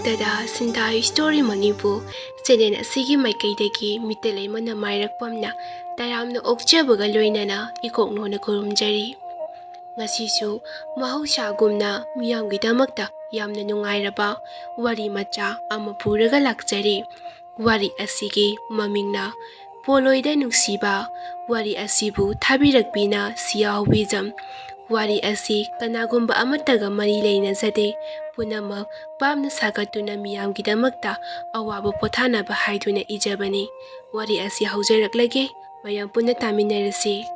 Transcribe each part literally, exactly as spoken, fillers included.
ꯃꯊꯛꯇꯗ ꯁꯤꯟꯊꯥ story Manipur channel ꯑꯁꯤꯒꯤ ꯃꯥꯏꯀꯩꯗꯒꯤ ꯃꯤꯠꯇ ꯂꯩꯃꯅ ꯃꯥꯏꯔꯛꯄꯝꯅ ꯇꯔꯥꯝꯅ ꯑꯣꯛꯆꯕꯒ ꯂꯣꯏꯅꯅ ꯏꯀꯣꯛꯅꯣꯅ ꯈꯨꯔꯨꯝꯖꯔꯤ꯫ ꯉꯁꯤꯁꯨ ꯃꯍꯧꯁꯥꯒꯨꯝꯅ ꯃꯤꯌꯥꯝꯒꯤꯗꯃꯛꯇ ꯌꯥꯝꯅ ꯅꯨꯡꯉꯥꯏꯔꯕ ꯋꯥꯔꯤ ꯃꯆꯥ ꯑꯃ ꯄꯨꯔꯒ ꯂꯥꯛꯆꯔꯤ꯫ ꯋꯥꯔꯤ ꯑꯁꯤꯒꯤ ꯃꯃꯤꯡꯅ ꯄꯣꯂꯣꯏꯗ ꯅꯨꯡꯁꯤꯕ꯫ ꯋꯥꯔꯤ ꯑꯁꯤꯕꯨ ꯊꯥꯕꯤꯔꯛꯄꯤꯅ ꯁꯤꯌꯥ ꯍꯧꯕꯤꯖꯝ꯫ ꯋꯥꯔꯤ ꯑꯁꯤ ꯀꯅꯥꯒꯨꯝꯕ ꯑꯃꯠꯇꯒ ꯃꯔꯤ ꯂꯩꯅꯖꯗꯦ꯫ ꯄꯨꯝꯅꯃꯛ ꯄꯥꯞꯅ ꯁꯥꯒꯠꯇꯨꯅ ꯃꯤꯌꯥꯝꯒꯤꯗꯃꯛꯇ ꯑꯋꯥꯕ ꯄꯣꯊꯥꯅꯕ ꯍꯥꯏꯗꯨꯅ ꯏꯖꯕꯅꯤ꯫ ꯋꯥꯔꯤ ꯑꯁꯤ ꯍꯧꯖꯔꯛꯂꯒꯦ, ꯃꯌꯥꯝ ꯄꯨꯟꯅ ꯇꯥꯃꯤꯟꯅꯔꯁꯤ꯫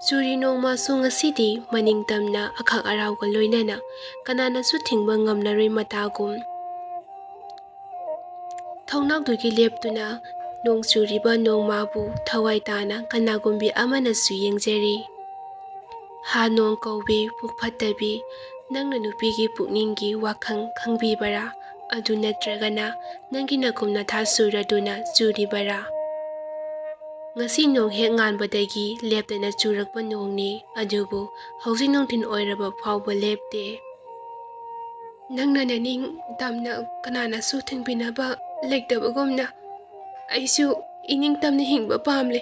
ꯆꯨꯔꯤ ꯅꯣꯡꯃꯁꯨ ꯉꯁꯤꯗꯤ ꯃꯅꯤꯡ ꯇꯝꯅ ꯑꯈꯥꯛ ꯑꯔꯥꯎꯒ ꯂꯣꯏꯅꯅ ꯀꯅꯥꯅꯁꯨ ꯊꯤꯡꯕ ꯉꯝꯂꯔꯣꯏ ꯃꯇꯥꯒꯨꯝ ꯊꯣꯡꯅꯥꯎꯗꯨꯒꯤ ꯂꯦꯞꯇꯨꯅ ꯅꯣꯡ ꯆꯨꯔꯤꯕ ꯅꯣꯡꯃꯥꯕꯨ ꯊꯋꯥꯏ ꯇꯥꯅ ꯀꯅꯥꯒꯨꯝꯕꯤ ꯑꯃꯅꯁꯨ ꯌꯦꯡꯖꯔꯤ꯫ ꯍꯥ ꯅꯣꯡ ꯀꯧꯕꯤ ꯄꯨꯛ ꯐꯠꯇꯕꯤ, ꯅꯪꯅ ꯅꯨꯄꯤꯒꯤ ꯄꯨꯛꯅꯤꯡꯒꯤ ꯋꯥꯈꯜ ꯈꯪꯕꯤꯕꯔꯥ? ꯑꯗꯨ ꯅꯠꯇ꯭ꯔꯒꯅ ꯅꯪꯒꯤ ꯅꯈꯨꯝ ꯅꯊꯥ ꯁꯨꯔꯗꯨꯅ ꯆꯨꯔꯤꯕꯔꯥ? ꯉꯁꯤ ꯅꯣꯡ ꯍꯦꯛ ꯉꯥꯟꯕꯗꯒꯤ ꯂꯦꯞꯇꯅ ꯆꯨꯔꯛꯄ ꯅꯣꯡꯅꯤ, ꯑꯗꯨꯕꯨ ꯍꯧꯖꯤꯛ ꯅꯨꯡꯊꯤꯜ ꯑꯣꯏꯔꯕ ꯐꯥꯎꯕ ꯂꯦꯞꯇꯦ꯫ ꯅꯪꯅ ꯅꯅꯤꯡ ꯇꯝꯅ ꯀꯅꯥꯅꯁꯨ ꯊꯤꯡꯕꯤꯅꯕ ꯂꯩꯇꯕꯒꯨꯝꯅ ꯑꯩꯁꯨ ꯏꯅꯤꯡ ꯇꯝꯅ ꯍꯤꯡꯕ ꯄꯥꯝꯂꯦ꯫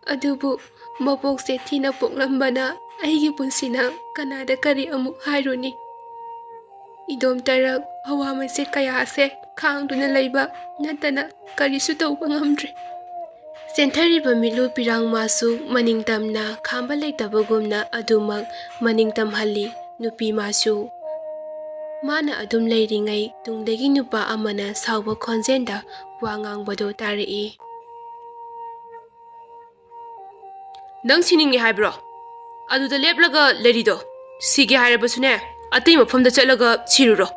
ꯑꯗꯨꯕꯨ ꯃꯄꯣꯛꯁꯦ ꯊꯤꯅ ꯄꯣꯛꯂꯝꯕꯅ ꯑꯩꯒꯤ ꯄꯨꯟꯁꯤꯅ ꯀꯅꯥꯗ ꯀꯔꯤ ꯑꯃꯨꯛ ꯍꯥꯏꯔꯨꯅꯤ? ꯏꯗꯣꯝ ꯇꯔꯛ ꯑꯋꯥꯃꯟꯁꯦ ꯀꯌꯥꯁꯦ ꯈꯥꯡꯗꯨꯅ ꯂꯩꯕ ꯅꯠꯇꯅ ꯀꯔꯤꯁꯨ ꯇꯧꯕ ꯉꯝꯗ꯭ꯔꯦ꯫ ꯆꯦꯟꯊꯔꯤꯕ ꯃꯤꯠꯂꯨ ꯄꯤꯔꯥꯡ ꯃꯥꯁꯨ ꯃꯅꯤꯡ ꯇꯝꯅ ꯈꯥꯝꯕ ꯂꯩꯇꯕꯒꯨꯝꯅ ꯑꯗꯨꯃꯛ ꯃꯅꯤꯡ ꯇꯝꯍꯜꯂꯤ꯫ ꯅꯨꯄꯤ ꯃꯥꯁꯨ ꯃꯥꯅ ꯑꯗꯨꯝ ꯂꯩꯔꯤꯉꯩ ꯇꯨꯡꯗꯒꯤ ꯅꯨꯄꯥ ꯑꯃꯅ ꯁꯥꯎꯕ ꯈꯣꯟꯖꯦꯜꯗ ꯋꯥ ꯉꯥꯡꯕꯗꯨ ꯇꯥꯔꯛꯏ꯫ "ꯅꯪ ꯁꯤꯅꯤꯡꯉꯦ ꯍꯥꯏꯕ꯭ꯔꯣ? ꯑꯗꯨꯗ ꯂꯦꯞꯂꯒ ꯂꯩꯔꯤꯗꯣ꯫ ꯁꯤꯒꯦ ꯍꯥꯏꯔꯕꯁꯨꯅꯦ, ꯑꯇꯩ ꯃꯐꯝꯗ ꯆꯠꯂꯒ ꯁꯤꯔꯨꯔꯣ꯫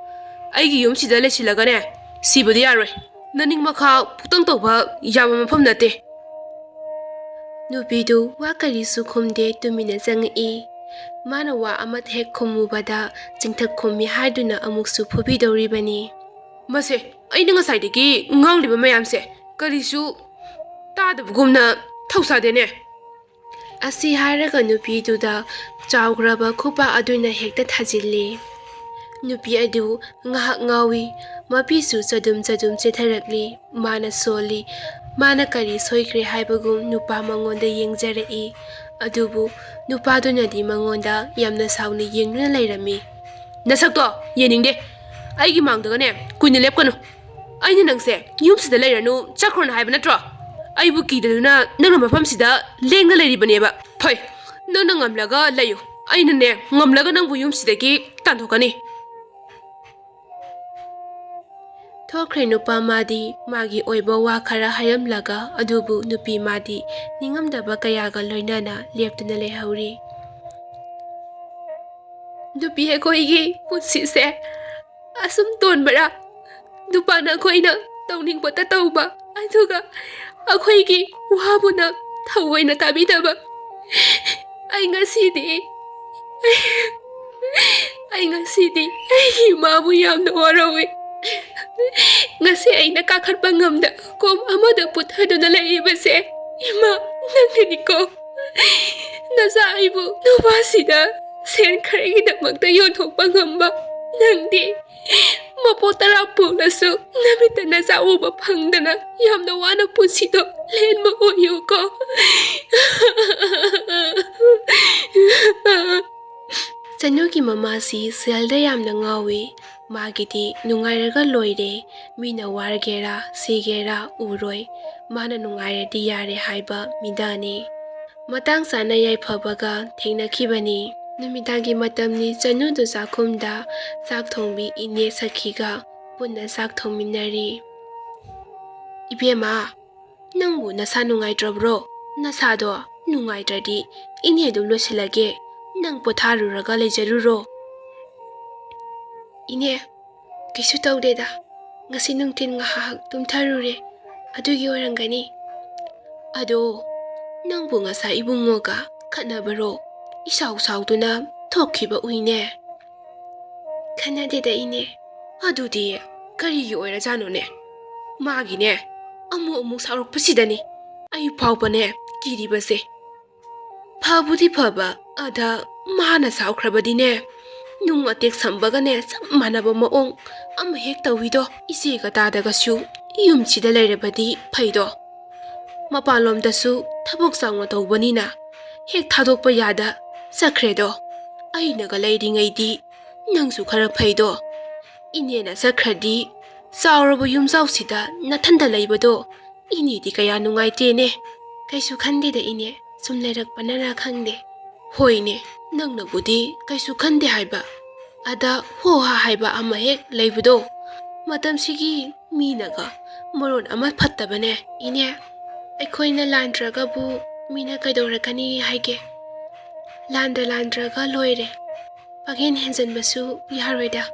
ꯑꯩꯒꯤ ꯌꯨꯝꯁꯤꯗ ꯂꯩꯁꯤꯜꯂꯒꯅꯦ, ꯁꯤꯕꯗꯤ ꯌꯥꯔꯣꯏ꯫ ꯅꯅꯤꯡ ꯃꯈꯥ ꯄꯨꯛꯇꯪ ꯇꯧꯕ ꯌꯥꯕ ꯃꯐꯝ ꯅꯠꯇꯦ꯫" ꯅꯨꯄꯤꯗꯨ ꯋꯥ ꯀꯔꯤꯁꯨ ꯈꯨꯝꯗꯦ, ꯇꯨꯃꯤꯟꯅ ꯆꯪꯉꯛꯏ꯫ ꯃꯥꯅ ꯋꯥ ꯑꯃꯠꯇ ꯍꯦꯛ ꯈꯨꯝꯃꯨꯕꯗ ꯆꯤꯡꯊꯛ ꯈꯨꯝꯃꯤ ꯍꯥꯏꯗꯨꯅ ꯑꯃꯨꯛꯁꯨ ꯐꯨꯕꯤꯗꯧꯔꯤꯕꯅꯤ꯫ "ꯃꯁꯦ, ꯑꯩꯅ ꯉꯁꯥꯏꯗꯒꯤ ꯉꯥꯡꯂꯤꯕ ꯃꯌꯥꯝꯁꯦ ꯀꯔꯤꯁꯨ ꯇꯥꯗꯕꯒꯨꯝꯅ ꯊꯧꯁꯥꯗꯦꯅꯦ꯫" ꯑꯁꯤ ꯍꯥꯏꯔꯒ ꯅꯨꯄꯤꯗꯨꯗ ꯆꯥꯎꯈ꯭ꯔꯕ ꯈꯨꯄꯥꯛ ꯑꯗꯨꯅ ꯍꯦꯛꯇ ꯊꯥꯖꯤꯜꯂꯤ꯫ ꯅꯨꯄꯤ ꯑꯗꯨ ꯉꯥꯏꯍꯥꯛ ꯉꯥꯎꯏ꯫ ꯃꯄꯤꯁꯨ ꯆꯗꯨꯝ ꯆꯗꯨꯝ ꯆꯦꯟꯊꯔꯛꯂꯤ꯫ ꯃꯥꯅ ꯁꯣꯜꯂꯤ꯫ ꯃꯥꯅ ꯀꯔꯤ ꯁꯣꯏꯈ꯭ꯔꯦ ꯍꯥꯏꯕꯒꯨꯝ ꯅꯨꯄꯥ ꯃꯉꯣꯟꯗ ꯌꯦꯡꯖꯔꯛꯏ꯫ ꯑꯗꯨꯕꯨ ꯅꯨꯄꯥꯗꯨꯅꯗꯤ ꯃꯉꯣꯟꯗ ꯌꯥꯝꯅ ꯁꯥꯎꯅ ꯌꯦꯡꯗꯨꯅ ꯂꯩꯔꯝꯃꯤ꯫ "ꯅꯁꯛꯇꯣ ꯌꯦꯡꯅꯤꯡꯗꯦ꯫ ꯑꯩꯒꯤ ꯃꯥꯡꯗꯒꯅꯦ ꯀꯨꯏꯅ ꯂꯦꯞꯀꯅꯨ꯫ ꯑꯩꯅ ꯅꯪꯁꯦ ꯌꯨꯝꯁꯤꯗ ꯂꯩꯔꯅꯨ, ꯆꯠꯈ꯭ꯔꯣꯅ ꯍꯥꯏꯕ ꯅꯠꯇ꯭ꯔꯣ? ꯑꯩꯕꯨ ꯀꯤꯗꯗꯨꯅ ꯅꯪꯅ ꯃꯐꯝꯁꯤꯗ ꯂꯦꯡꯅ ꯂꯩꯔꯤꯕꯅꯦꯕ꯫ ꯐꯩ, ꯅꯪꯅ ꯉꯝꯂꯒ ꯂꯩꯌꯨ꯫ ꯑꯩꯅꯅꯦ ꯉꯝꯂꯒ ꯅꯪꯕꯨ ꯌꯨꯝꯁꯤꯗꯒꯤ ꯇꯥꯟꯊꯣꯛꯀꯅꯤ꯫" ꯊꯣꯛꯈ꯭ꯔꯦ ꯅꯨꯄꯥ ꯃꯥꯗꯤ꯫ ꯃꯥꯒꯤ ꯑꯣꯏꯕ ꯋꯥ ꯈꯔ ꯍꯥꯏꯔꯝꯂꯒ, ꯑꯗꯨꯕꯨ ꯅꯨꯄꯤ ꯃꯥꯗꯤ ꯅꯤꯡꯉꯝꯗꯕ ꯀꯌꯥꯒ ꯂꯣꯏꯅꯅ ꯂꯦꯞꯇꯨꯅ ꯂꯩꯍꯧꯔꯤ꯫ ꯅꯨꯄꯤ ꯑꯩꯈꯣꯏꯒꯤ ꯄꯨꯟꯁꯤꯁꯦ ꯑꯁꯨꯝ ꯇꯣꯟꯕꯔꯥ? ꯅꯨꯄꯥꯅ ꯑꯩꯈꯣꯏꯅ ꯇꯧꯅꯤꯡꯕꯇ ꯇꯧꯕ, ꯑꯗꯨꯒ ꯑꯩꯈꯣꯏꯒꯤ ꯋꯥꯕꯨꯅ ꯊꯑꯣꯏꯅ ꯇꯥꯕꯤꯗꯕ꯫ ꯑꯩ ꯉꯁꯤꯗꯤ, ꯑꯩ ꯉꯁꯤꯗꯤ ꯑꯩꯒꯤ ꯏꯃꯥꯕꯨ ꯌꯥꯝꯅ ꯋꯥꯔꯧꯏ꯫ ꯉꯁꯤ ꯑꯩꯅ ꯀꯥꯈꯠꯄ ꯉꯝꯗ ꯀꯣꯝ ꯑꯃꯗ ꯄꯨꯊꯗꯨꯅ ꯂꯩꯔꯤꯕꯁꯦ, ꯏꯃꯥ, ꯅꯪꯅꯅꯤꯀꯣ꯫ ꯅꯆꯥ ꯑꯩꯕꯨ ꯅꯨꯄꯥꯁꯤꯗ ꯁꯦꯟ ꯈꯔꯒꯤꯗꯃꯛꯇ ꯌꯣꯟꯊꯣꯛꯄ ꯉꯝꯕ ꯅꯪꯗꯤ, ꯃꯄꯣꯛ ꯇꯔꯥ ꯄꯣꯛꯂꯁꯨ ꯅꯃꯤꯠꯇ ꯅꯆꯥ ꯎꯕ ꯐꯪꯗꯅ ꯌꯥꯝꯅ ꯋꯥꯅ ꯄꯨꯟꯁꯤꯗꯣ ꯂꯦꯟꯕ ꯑꯣꯏꯌꯨꯀꯣ꯫ ꯆꯅꯨꯒꯤ ꯃꯃꯥꯁꯤ ꯁꯦꯜꯗ ꯌꯥꯝꯅ ꯉꯥꯎꯏ꯫ ꯃꯥꯒꯤꯗꯤ ꯅꯨꯡꯉꯥꯏꯔꯒ ꯂꯣꯏꯔꯦ꯫ ꯃꯤꯅ ꯋꯥꯔꯒꯦꯔꯥ ꯁꯤꯒꯦꯔꯥ ꯎꯔꯣꯏ꯫ ꯃꯥꯅ ꯅꯨꯡꯉꯥꯏꯔꯗꯤ ꯌꯥꯔꯦ ꯍꯥꯏꯕ ꯃꯤꯗꯥꯅꯤ꯫ ꯃꯇꯥꯡ ꯆꯥꯅ ꯌꯥꯏꯐꯕꯒ ꯊꯦꯡꯅꯈꯤꯕꯅꯤ꯫ ꯅꯨꯃꯤꯗꯥꯡꯒꯤ ꯃꯇꯝꯅꯤ꯫ ꯆꯅꯨꯗꯨ ꯆꯥꯛꯈꯨꯝꯗ ꯆꯥꯛ ꯊꯣꯡꯕꯤ ꯏꯅꯦ ꯁꯈꯤꯒ ꯄꯨꯟꯅ ꯆꯥꯛ ꯊꯣꯡꯃꯤꯟꯅꯔꯤ꯫ "ꯏꯕꯦꯝꯃ, ꯅꯪꯕꯨ ꯅꯁꯥ ꯅꯨꯡꯉꯥꯏꯇ꯭ꯔꯕ꯭ꯔꯣ? ꯅꯁꯥꯗꯣ ꯅꯨꯡꯉꯥꯏꯇ꯭ꯔꯗꯤ ꯏꯅꯦ ꯑꯗꯨꯝ ꯂꯣꯏꯁꯤꯜꯂꯒꯦ꯫ ꯅꯪ ꯄꯣꯊꯥꯔꯨꯔꯒ ꯂꯩꯖꯔꯨꯔꯣ꯫" "ꯏꯅꯦ, ꯀꯩꯁꯨ ꯇꯧꯗꯦꯗ꯫ ꯉꯁꯤ ꯅꯨꯡꯊꯤꯜ ꯉꯥꯏꯍꯥꯛ ꯇꯨꯝꯊꯔꯨꯔꯦ꯫ ꯑꯗꯨꯒꯤ ꯑꯣꯏꯔꯝꯒꯅꯤ꯫ ꯑꯗꯣ ꯅꯪꯕꯨ ꯉꯁꯥꯏ ꯏꯕꯨꯡꯉꯣꯒ ꯈꯠꯅꯕꯔꯣ? ꯏꯁꯥꯎ ꯁꯥꯎꯗꯨꯅ ꯊꯣꯛꯈꯤꯕ ꯎꯏꯅꯦ꯫" "ꯈꯠꯅꯗꯦꯗ ꯏꯅꯦ꯫" "ꯑꯗꯨꯗꯤ ꯀꯔꯤꯒꯤ ꯑꯣꯏꯔꯖꯥꯠꯅꯣꯅꯦ? ꯃꯥꯒꯤꯅꯦ ꯑꯃꯨꯛ ꯑꯃꯨꯛ ꯁꯥꯎꯔꯛꯄꯁꯤꯗꯅꯤ ꯑꯩ ꯐꯥꯎꯕꯅꯦ ꯀꯤꯔꯤꯕꯁꯦ꯫ ꯐꯕꯨꯗꯤ ꯐꯕ, ꯑꯗ ꯃꯥꯅ ꯁꯥꯎꯈ꯭ꯔꯕꯗꯤꯅꯦ ꯅꯨꯡ ꯑꯇꯦꯛ ꯁꯝꯕꯒꯅꯦ ꯆꯞ ꯃꯥꯟꯅꯕ ꯃꯑꯣꯡ ꯑꯃ ꯍꯦꯛ ꯇꯧꯏꯗꯣ꯫ ꯏꯆꯦꯒ ꯇꯥꯗꯒꯁꯨ ꯌꯨꯝꯁꯤꯗ ꯂꯩꯔꯕꯗꯤ ꯐꯩꯗꯣ꯫ ꯃꯄꯥꯟꯂꯣꯝꯗꯁꯨ ꯊꯕꯛ ꯆꯥꯎꯅ ꯇꯧꯕꯅꯤꯅ ꯍꯦꯛ ꯊꯥꯗꯣꯛꯄ ꯌꯥꯗ ꯆꯠꯈ꯭ꯔꯦꯗꯣ꯫ ꯑꯩꯅꯒ ꯂꯩꯔꯤꯉꯩꯗꯤ ꯅꯪꯁꯨ ꯈꯔ ꯐꯩꯗꯣ꯫ ꯏꯅꯦꯅ ꯆꯠꯈ꯭ꯔꯗꯤ ꯆꯥꯎꯔꯕ ꯌꯨꯝꯖꯥꯎꯁꯤꯗ ꯅꯊꯟꯗ ꯂꯩꯕꯗꯣ ꯏꯅꯦꯗꯤ ꯀꯌꯥ ꯅꯨꯡꯉꯥꯏꯇꯦꯅꯦ꯫ ꯀꯩꯁꯨ ꯈꯟꯗꯦꯗ ꯏꯅꯦ, ꯁꯨꯝ ꯂꯩꯔꯛꯄꯅꯔ ꯈꯪꯗꯦ꯫ ꯍꯣꯏꯅꯦ, ꯅꯪꯅꯕꯨꯗꯤ ꯀꯩꯁꯨ ꯈꯟꯗꯦ ꯍꯥꯏꯕ, ꯑꯗ ꯍꯣ ꯍꯥ ꯍꯥꯏꯕ ꯑꯃ ꯍꯦꯛ ꯂꯩꯕꯗꯣ꯫ ꯃꯇꯝꯁꯤꯒꯤ ꯃꯤꯅꯒ ꯃꯔꯣꯟ ꯑꯃ ꯐꯠꯇꯕꯅꯦ ꯏꯅꯦ꯫ ꯑꯩꯈꯣꯏꯅ ꯂꯥꯟꯗ꯭ꯔꯒꯕꯨ ꯃꯤꯅ ꯀꯩꯗꯧꯔꯛꯀꯅꯤ ꯍꯥꯏꯒꯦ? ꯂꯥꯟꯗ ꯂꯥꯟꯗ꯭ꯔꯒ ꯂꯣꯏꯔꯦ꯫ ꯄꯪꯍꯦꯟ ꯍꯦꯟꯖꯟꯕꯁꯨ ꯌꯥꯔꯣꯏꯗ꯫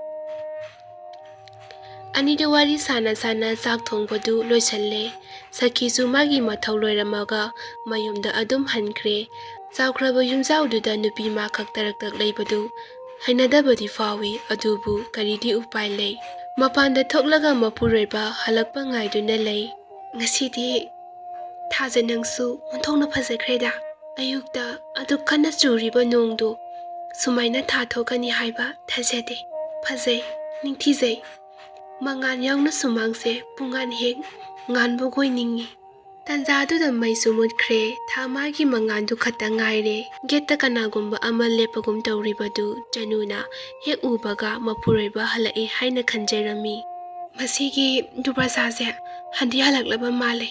ꯑꯅꯤꯗꯨ ꯋꯥꯔꯤ ꯁꯥꯟꯅ ꯁꯥꯟꯅ ꯆꯥꯛ ꯊꯣꯡꯕꯗꯨ ꯂꯣꯏꯁꯜꯂꯦ꯫ ꯁꯈꯤꯁꯨ ꯃꯥꯒꯤ ꯃꯊꯧ ꯂꯣꯏꯔꯝꯃꯒ ꯃꯌꯨꯝꯗ ꯑꯗꯨꯝ ꯍꯟꯈ꯭ꯔꯦ꯫ ꯆꯥꯎꯈ꯭ꯔꯕ ꯌꯨꯝꯖꯥꯎꯗꯨꯗ ꯅꯨꯄꯤ ꯃꯥ ꯈꯛ ꯇꯔꯛ ꯇꯔꯛ ꯂꯩꯕꯗꯨ ꯍꯩꯅꯗꯕꯗꯤ ꯐꯥꯎꯏ, ꯑꯗꯨꯕꯨ ꯀꯔꯤꯗꯤ ꯎꯄꯥꯏ ꯂꯩ? ꯃꯄꯥꯟꯗ ꯊꯣꯛꯂꯒ ꯃꯄꯨꯔꯣꯏꯕ ꯍꯜꯂꯛꯄ ꯉꯥꯏꯗꯨꯅ ꯂꯩ꯫ ꯉꯁꯤꯗꯤ ꯊꯥꯖ ꯅꯪꯁꯨ ꯑꯣꯟꯊꯣꯛꯅ ꯐꯖꯈ꯭ꯔꯦꯗ꯫ ꯑꯌꯨꯛꯇ ꯑꯗꯨꯛ ꯀꯟꯅ ꯆꯨꯔꯤꯕ ꯅꯣꯡꯗꯨ ꯁꯨꯃꯥꯏꯅ ꯊꯥ ꯊꯣꯛꯀꯅꯤ ꯍꯥꯏꯕ ꯊꯥꯖꯗꯦ꯫ ꯐꯖꯩ, ꯅꯤꯡꯊꯤꯖꯩ꯫ ꯃꯉꯥꯜ ꯌꯥꯎꯅ ꯁꯨꯃꯥꯡꯁꯦ ꯄꯨꯡꯉꯥꯟ ꯍꯦꯛ ꯉꯥꯟꯕꯒꯣꯏ ꯅꯤꯡꯏ꯫ ꯇꯥꯟꯖꯥꯗꯨꯗ ꯃꯩꯁꯨ ꯃꯨꯠꯈ꯭ꯔꯦ꯫ ꯊꯥ ꯃꯥꯒꯤ ꯃꯉꯥꯜꯗꯨ ꯈꯛꯇ ꯉꯥꯏꯔꯦ꯫ ꯒꯦꯠꯇ ꯀꯅꯥꯒꯨꯝꯕ ꯑꯃ ꯂꯦꯞꯄꯒꯨꯝ ꯇꯧꯔꯤꯕꯗꯨ ꯆꯅꯨꯅ ꯍꯦꯛ ꯎꯕꯒ ꯃꯄꯨꯔꯣꯏꯕ ꯍꯜꯂꯛꯑꯦ ꯍꯥꯏꯅ ꯈꯟꯖꯔꯝꯃꯤ꯫ ꯃꯁꯤꯒꯤ ꯗꯨꯔꯕꯖꯥꯁꯦ ꯍꯟꯗꯤ ꯍꯜꯂꯛꯂꯕ ꯃꯥꯜꯂꯦ꯫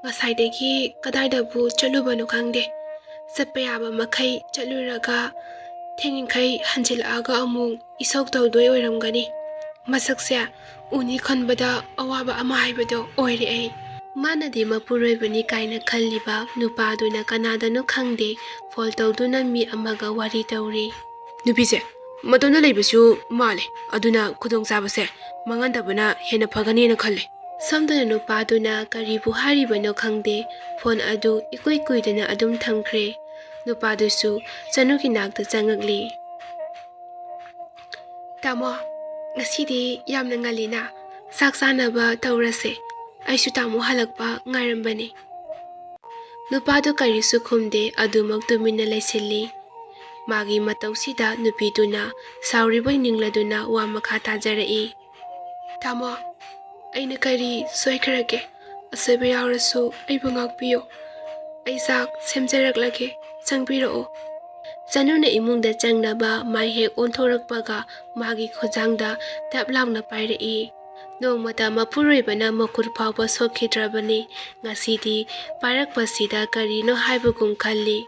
ꯉꯁꯥꯏꯗꯒꯤ ꯀꯗꯥꯏꯗꯕꯨ ꯆꯠꯂꯨꯕꯅꯣ ꯈꯪꯗꯦ꯫ ꯆꯠꯄ ꯌꯥꯕ ꯃꯈꯩ ꯆꯠꯂꯨꯔꯒ ꯊꯦꯡꯉꯤꯈꯩ ꯍꯟꯖꯤꯜꯂꯛꯑꯒ ꯑꯃꯨꯛ ꯏꯁꯧ ꯇꯧꯗꯣꯏ ꯑꯣꯏꯔꯝꯒꯅꯤ꯫ ꯃꯁꯛꯁꯦ ꯎꯅꯤ ꯈꯟꯕꯗ ꯑꯋꯥꯕ ꯑꯃ ꯍꯥꯏꯕꯗꯣ ꯑꯣꯏꯔꯦ ꯑꯩ꯫ ꯃꯥꯅꯗꯤ ꯃꯄꯨꯔꯣꯏꯕꯅꯤ ꯀꯥꯏꯅ ꯈꯜꯂꯤꯕ ꯅꯨꯄꯥꯗꯨꯅ ꯀꯅꯥꯗꯅꯣ ꯈꯪꯗꯦ ꯐꯣꯟ ꯇꯧꯗꯨꯅ ꯃꯤ ꯑꯃꯒ ꯋꯥꯔꯤ ꯇꯧꯔꯤ꯫ ꯅꯨꯄꯤꯁꯦ ꯃꯇꯣꯝꯗ ꯂꯩꯕꯁꯨ ꯃꯥꯜꯂꯦ, ꯑꯗꯨꯅ ꯈꯨꯗꯣꯡꯆꯥꯕꯁꯦ ꯃꯥꯡꯍꯟꯗꯕꯅ ꯍꯦꯟꯅ ꯐꯒꯅꯤꯅ ꯈꯜꯂꯦ꯫ ꯁꯣꯝꯗꯅ ꯅꯨꯄꯥꯗꯨꯅ ꯀꯔꯤꯕꯨ ꯍꯥꯏꯔꯤꯕꯅꯣ ꯈꯪꯗꯦ, ꯐꯣꯟ ꯑꯗꯨ ꯏꯀꯨꯏ ꯀꯨꯏꯗꯅ ꯑꯗꯨꯝ ꯊꯝꯈ꯭ꯔꯦ꯫ ꯅꯨꯄꯥꯗꯨꯁꯨ ꯆꯅꯨꯒꯤ ꯅꯥꯛꯇ ꯆꯪꯉꯛꯂꯤ꯫ "ꯇꯥꯃꯣ, ꯉꯁꯤꯗꯤ ꯌꯥꯝꯅ ꯉꯜꯂꯤꯅ, ꯆꯥꯛ ꯆꯥꯅꯕ ꯇꯧꯔꯁꯦ꯫ ꯑꯩꯁꯨ ꯇꯥꯃꯣ ꯍꯜꯂꯛꯄ ꯉꯥꯏꯔꯝꯕꯅꯤ꯫" ꯅꯨꯄꯥꯗꯨ ꯀꯔꯤꯁꯨ ꯈꯨꯝꯗꯦ, ꯑꯗꯨꯃꯛ ꯇꯨꯃꯤꯟꯅ ꯂꯩꯁꯤꯜꯂꯤ꯫ ꯃꯥꯒꯤ ꯃꯇꯧꯁꯤꯗ ꯅꯨꯄꯤꯗꯨꯅ ꯁꯥꯎꯔꯤꯕꯣꯏ ꯅꯤꯡꯂꯗꯨꯅ ꯋꯥ ꯃꯈꯥ ꯇꯥꯖꯔꯛꯏ꯫ "ꯇꯥꯃꯣ, ꯑꯩꯅ ꯀꯔꯤ ꯁꯣꯏꯈ꯭ꯔꯒꯦ? ꯑꯁꯣꯏꯕ ꯌꯥꯎꯔꯁꯨ ꯑꯩꯕꯨ ꯉꯥꯛꯄꯤꯌꯨ꯫ ꯑꯩ ꯆꯥꯛ ꯁꯦꯝꯖꯔꯛꯂꯒꯦ, ꯆꯪꯕꯤꯔꯛꯑꯣ꯫" ꯆꯅꯨꯅ ꯏꯃꯨꯡꯗ ꯆꯪꯅꯕ ꯃꯥꯏ ꯍꯦꯛ ꯑꯣꯟꯊꯣꯔꯛꯄꯒ ꯃꯥꯒꯤ ꯈꯨꯖꯥꯡꯗ ꯇꯞ ꯂꯥꯎꯅ ꯄꯥꯏꯔꯛꯏ꯫ ꯅꯣꯡꯃꯇ ꯃꯄꯨꯔꯣꯏꯕꯅ ꯃꯈꯨꯠ ꯐꯥꯎꯕ ꯁꯣꯛꯈꯤꯗ꯭ꯔꯕꯅꯤ꯫ ꯉꯁꯤꯗꯤ ꯄꯥꯏꯔꯛꯄꯁꯤꯗ ꯀꯔꯤꯅꯣ ꯍꯥꯏꯕꯒꯨꯝ ꯈꯜꯂꯤ꯫